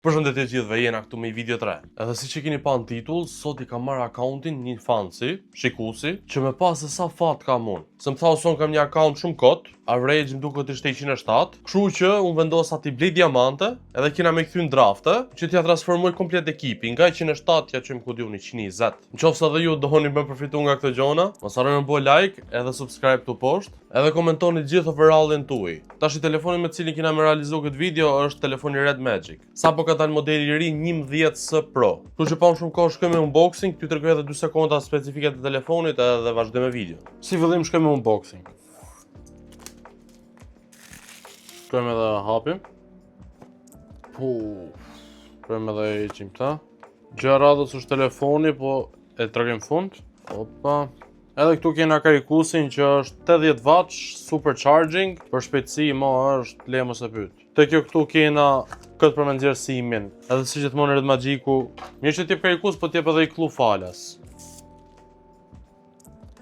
Përshëndetje gjithëve, jena këtu me një video të re. Edhe siç e keni pa në titull, sot i kam marrë akauntin një fansi, shikusi, që me pa se sa fat kam unë. Se më tha son kam një akaunt shumë kot, average më duket ishte 107, kështu që unë vendosa t'i blej diamante, edhe kena me kthy në drafte, që t'ja transformoj komplet ekipin, nga 107 ja çojmë ku di unë 120. Në qoftë se edhe ju dohoni me përfitu nga këto gjona, mos harroni me bo like edhe subscribe këtu poshtë, edhe komentoni gjithë overallin tuaj. Tash i telefoni me të cilin kena me realizu këtë video është telefoni Red Magic. Sapo ka dalë modeli i ri 11S Pro. Kështu që pa më shumë kohë shkojmë me unboxing, t'ju tregoj edhe 2 sekonda specifikat e telefonit edhe vazhdojmë me video. Si fillim shkojmë me unboxing. Shkojmë edhe hapim. Po. Shkojmë edhe heqim këta. Gjë radhës është telefoni, po e tregojmë fund. Opa. Edhe këtu kena karikusin që është 80 watts, super charging, për shpejtësi mo është le mos e pyet. Te kjo këtu kena këtë për me nxjerr simin. Edhe si gjithmonë Red Magicu, mirë që t'jep karikus, po t'jep edhe i kllu falas.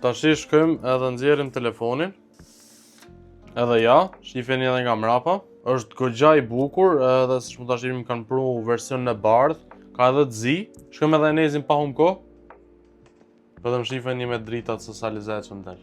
Tash i shkojmë edhe nxjerrim telefonin. Edhe ja, shifeni edhe nga mrapa. Është goxha i bukur, edhe siç mund ta shihni kanë pru versionin e bardh, ka edhe të zi. Shkojmë edhe e nezim pa hum kohë. Vetëm shifeni me dritat se sa lezetshëm del.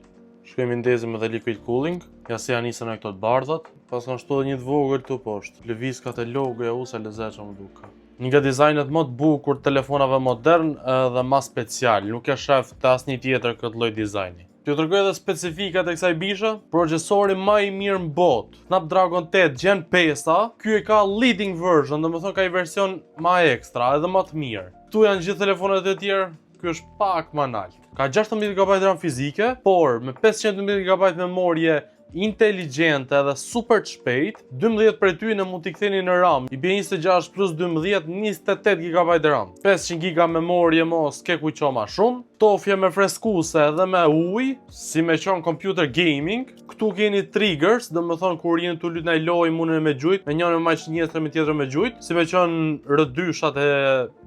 Shkojmë i ndezim edhe liquid cooling. Ja si ja nisën me këto të bardhat. Pas kanë shtu edhe një të vogël këtu poshtë. Lëvizkat e logoja, u sa lezetshëm më duka. Një nga dizajnet më të bukur të telefonave modern edhe ma special. Nuk e shef të asnjë tjetër këtë lloj dizajni. T'ju tregoj edhe specifikat e kësaj bishe. Procesori më i mirë në botë, Snapdragon 8 Gen 5, ky e ka leading version, do të thonë ka një version më ekstra, edhe më të mirë. Këtu janë gjithë telefonat e tjerë, ky është pak më nalt. Ka 16 GB RAM fizike, por me 512 GB memorie inteligjente dhe super të shpejt, 12 prej tyre mund t'i ktheni në RAM. I bie 26 plus 12, 28 GB RAM. 500 GB memorie mos ke ku ço ma shumë. Tofje me freskuse edhe me ujë, si me qon computer gaming. Këtu keni triggers, do më thonë kur jeni tu luajt ndaj lojë mundeni me gjujt, me njërin me majt njëstrën me tjetrën me gjujt, si me qon R2-shat e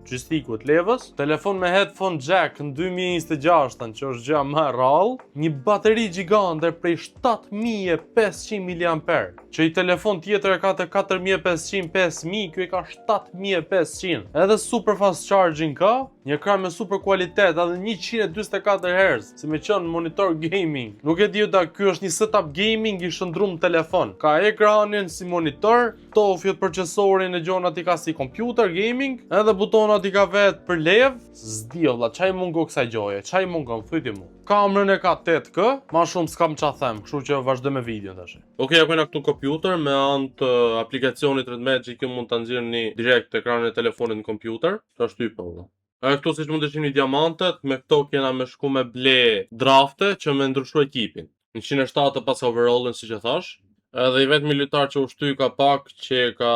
joystickut levës. Telefon me headphone jack në 2026-ën, që është gjë më e rrallë, një bateri gjigante prej 7500 mAh, që i telefon tjetër e ka të 4500 5000, ky e ka 7500. Edhe super fast charging ka, një ekran me super kualitet, edhe 144 Hz, si me qenë monitor gaming. Nuk e di da ky është një setup gaming i shndrum në telefon. Ka ekranin si monitor, tofjet procesorin e gjonat i ka si computer gaming, edhe butonat i ka vet për lev. S'di o vlla, çaj mungo kësaj gjoje, çaj mungon, thujti mu. Kamerën e ka 8K, ma shumë s'kam qa them, kështu që vazhdoj me videon tash. Okej, ja kena këtu kompjuter me anë të aplikacionit Red Magic ju mund ta nxjerrni direkt ekranin e telefonit në kompjuter. Ta shtyp po vlla. E këtu siç mund të shihni diamantet, me këto kena me shku me ble drafte që me ndryshu ekipin. Në 107 pas overallin siç e thash. Edhe i vetmi lojtar që u shty ka pak që ka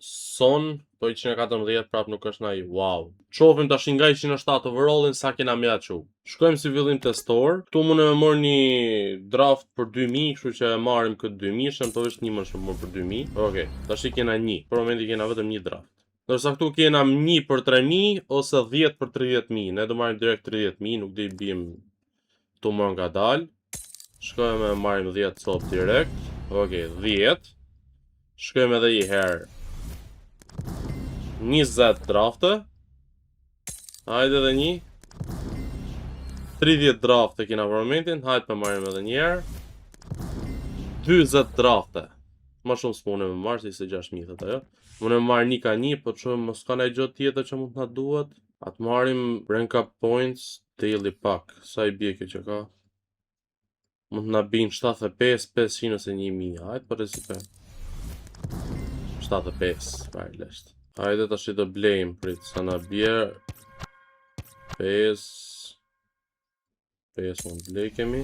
Son, po 114 prap nuk është nai wow. Qofim tash nga 107 overallin sa kena me ja çu. Shkojmë si fillim te store. Këtu mund të marr një draft për 2000, kështu që e marrim këtë 2000, po veç një më shumë për 2000. Okej, tash i kena një. Për momentin kena vetëm një draft. Ndërsa këtu kena 1 për 3000 ose 10 për 30.000. Ne do marrim direkt 30.000, nuk do i bim tu më nga dal. Shkojmë e marrim 10 copë direkt. Okej, 10. Shkojmë edhe një herë 20 drafte. Hajde edhe një. 30 drafte kena për momentin. Hajde për marrim edhe një herë. 40 drafte. Ma shumë s'mune me marrë, si 26.000 thot ajo. Mune me marrë një ka një, po të shohim mos ka ndaj gjë tjetër që mund të na duhet. Atë marrim rank up points, daily pack. Sa i bie kjo që ka? Mund të na bin 75, 500 ose 1000. Hajde po rrezikojmë. 75, vaj lesht. Hajde tash i do blejmë, prit, sa na bje 5 5 mund blej kemi.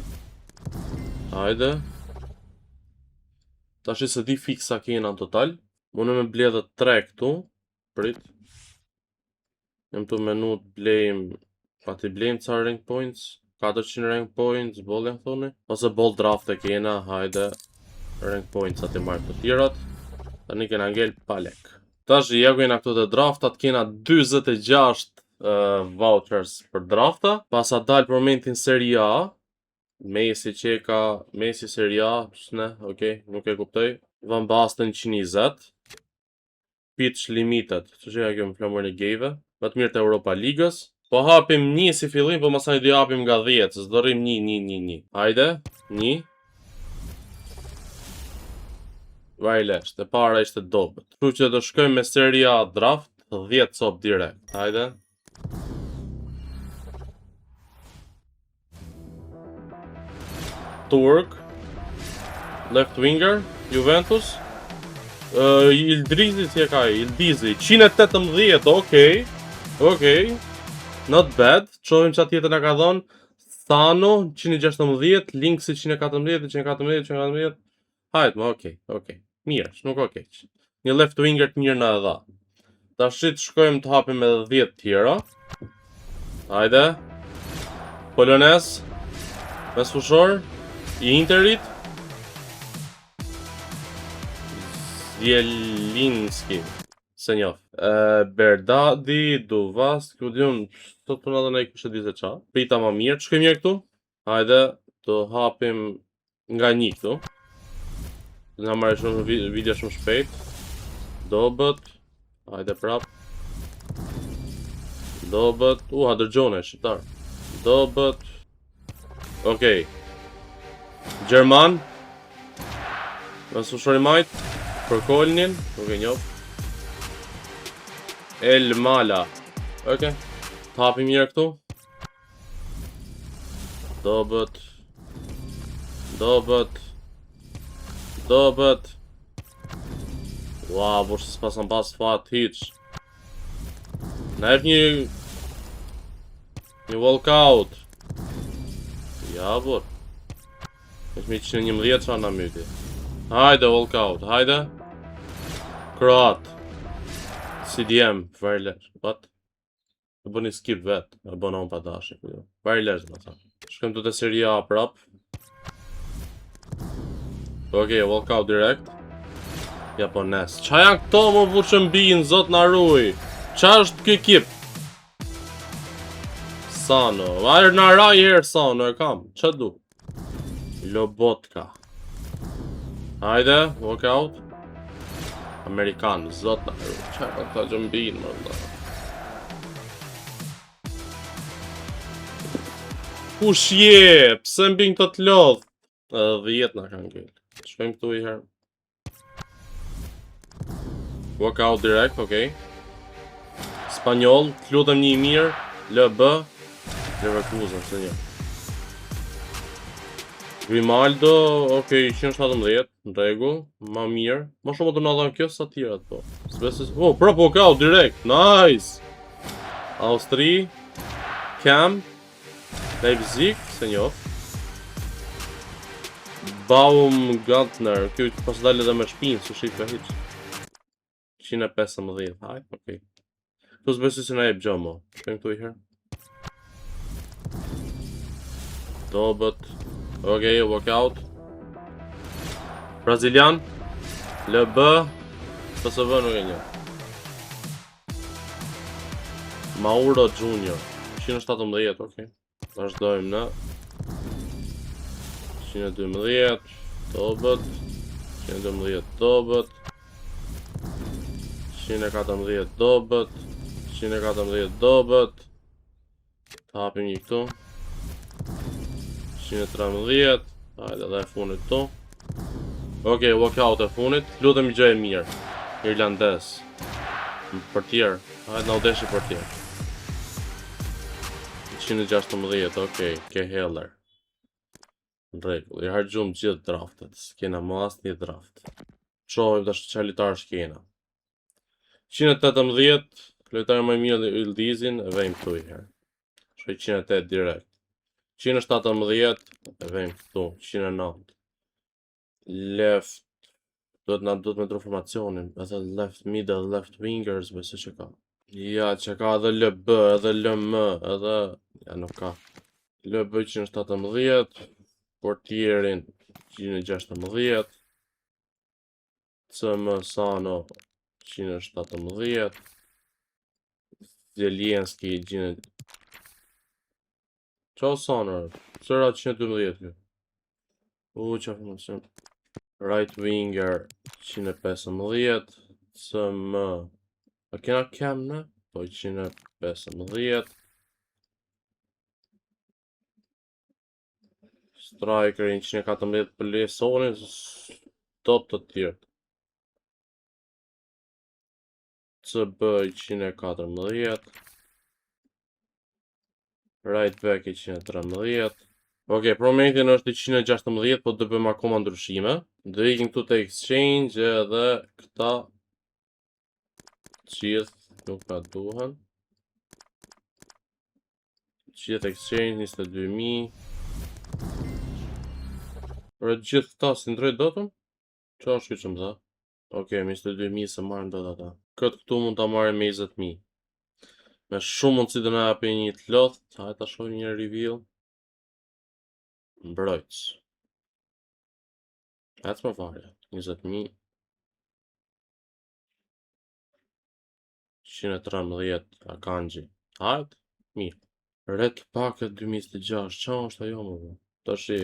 Hajde. Tash i se di fix sa kena në total. Mundem me ble edhe 3 këtu. Prit. Jam të menu të blejmë, pa t'i blejmë ca rank points, 400 rank points, boll janë thoni? Ose boll draft e kena, hajde, rank points aty marrë të tjerat. Tani kena ngel pa lek. Tash ja kena këtu të draftat, kena 46 vouchers për drafta. Pasa dal për momentin Serie A, Messi që e ka, Messi Serie A, s'ne, okej, nuk e kuptoj. Van Basten 120. Pitch Limited. Që që ja kjo me flamurin e gejve. Më të mirë të Europa Ligës. Po hapim një si fillim, po masani do hapim nga 10, se s'do rrim një, një, një, një. Hajde, një. Vajlesh, e para ishte dobët. Kështu që do shkojmë me Serie A draft, 10 cop direkt. Hajde. Turk. Left winger, Juventus. Uh, Ildrizi si e ka ai, Ildizi, 118, okej. Okej. Not bad. Shohim ça tjetër na ka dhënë. Sano 116, Linksi 114, 114, 114. Hajt, më okej, okej. Mirë, nuk o keq. Një left winger të mirë na e dha. Tash të shkojmë të hapim edhe 10 tjera. Hajde. Polonez. Mesfushor. I Interit. Zielinski. S'e njoh. E, Berdadi, Duvas, ku di unë, sot puna dhe në i kush e di se qa. Prita ma mirë, të shkojmë mirë këtu? Hajde, të hapim nga një këtu. Do na marrë shumë video shumë shpejt. Dobët. Hajde prap. Dobët. U, ha dërgjone, shqiptar. Dobët. Okej. Gjerman. Mesfushor i majtë. Për Kolnin. Nuk e njoh. El Mala. Okej. Të hapim mirë këtu. Dobët. Dobët. Dobët. Ua, burrë se s'pasam pas fat hiç. Na jep një... Një walkout. Ja, burrë. Veç me 111 qa na myti. Hajde, walkout, hajde. Kroat. CDM, Varler. What? E bëni skip vet, e bëna unë pa dashje. ku jo. Varler, do të thënë. Shkojmë të te Serie A prap. Okej, okay, walkout direkt. Japonez. Qa janë këto më burrë që mbijnë, zot na ruj? Qa është ky ekip? Sano. Vajrë na ra i herë Sano, e kam. Qa du? Lobotka. Hajde, walkout. Amerikan, zot na ruj. Qa janë këta që mbijnë, më vëlla? Kush je? Pse mbin këto të lodh? Edhe 10 na kanë ngel. Shkojmë këtu i herë. Walkout direkt, okej. Spanjoll, të lutem një i mirë, LB, Leverkusen, s'e njoh. Grimaldo, okej, 117, në rregull, ma mirë. Ma shumë të na dhanë kjo sa tjerat, po. S'besoj Oh, prap walkout direkt, nice! Austri, Cam, Leipzig, s'e njoh. Baumgartner, kjo pas dalë edhe me shpinë, s'u shifka hiç. 115, haj, okej. Këtu s'besoj se na jep gjë mo. Shkojmë këtu i herë. Dobët. Okej, walkout. Brazilian. LB. PSV nuk e njoh. Mauro Junior. 117, okej. Vazhdojmë në 112, dobët. 112, dobët. 114, dobët. 114, dobët. Të hapim një këtu. 113. Hajde dhe e funit këtu. Okej, walkout e funit. Lutem një gjë e mirë. Irlandez. Portier. Hajde na u deshi portier. 116, okej, Kelleher. Në rregull, i harxhum gjithë draftet, s'kena më asnjë draft. Shohim tash çfarë lojtarësh kena. 118, lojtari më i mirë Yildizin, e vejmë këtu i herë. Shkoj 108 direkt. 117, e vejmë këtu, 109. Left, duhet na duhet me ndru formacionin, edhe left mid edhe left wingers, besoj që ka. Ja, që ka edhe LB, edhe LM, edhe... Ja, nuk ka. LB 117, portierin 116, CM Sano 117, Zielinski 100... Qa Sano, Sëra 112 kjo. U, qa formacion. Right winger 115, CM. A kena CAM ne? Po 115. Striker 114 për Lesonin, do të tjerë. CB 114. Right back 113. Ok, për momentin është 116, po do bëjmë akoma ndryshime. Do ikim këtu te exchange edhe këta gjithë nuk na duhen. Gjithë exchange 22.000. Për gjithë këta si ndroj dotëm? Qa është kjo që më dha? Ok, me 22.000 se marrim dot ata. Këtë këtu mund ta marrim me 20.000. Me shumë mundësi do na japi një të lodht. Hajde ta shohim një reveal. Mbrojtës. Ecë më fare. 20.000. 113 Akanji. Hajde, mirë. Red Packet 2026, qa është ajo më po? Tashi,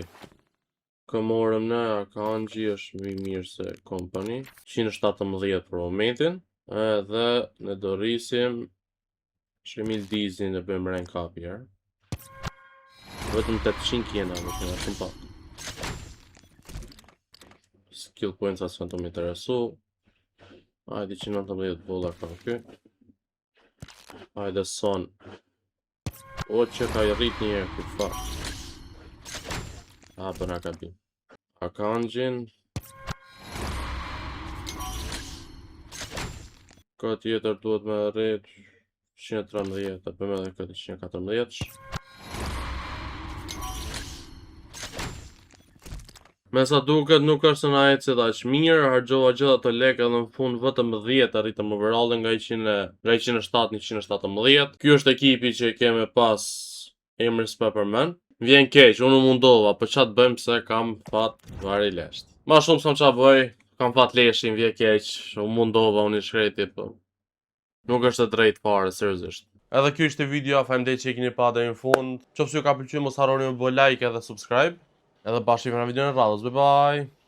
kë morëm ne, Akanji është më i mirë se Kompany. 117 për momentin. Edhe ne do rrisim Shemil Dizin e bëjmë rank up herë. Vetëm 800 kjena, dhe kena shumë pak. Skill points asë të më interesu. Hajde 119 bolla ka ky. Hajde Son. O që ka i rrit një herë ky fuck. A, për na ka bi. Akanjin. Këtë tjetër duhet me rrit 113, të bëjmë edhe këtë 114. Me sa duket nuk është se na ecet aq mirë, harxhova gjithë ato lekë edhe në fund vetëm 10 arritëm overallin nga 100 nga 107 në 117. Ky është ekipi që kemi pas emrin s'po e përmend. Më vjen keq, unë u mundova, po ça të bëjmë se kam fat vari lesht. Ma shumë s'kam ça bëj, kam fat leshi, më vjen keq, u mundova unë i shkreti, po nuk është e drejtë fare, seriozisht. Edhe kjo ishte video, faleminderit që e keni pa deri në fund. Qofse ju ka pëlqyer mos harroni me bë like edhe subscribe. Edhe bashkë në videon e radhës. Bye bye.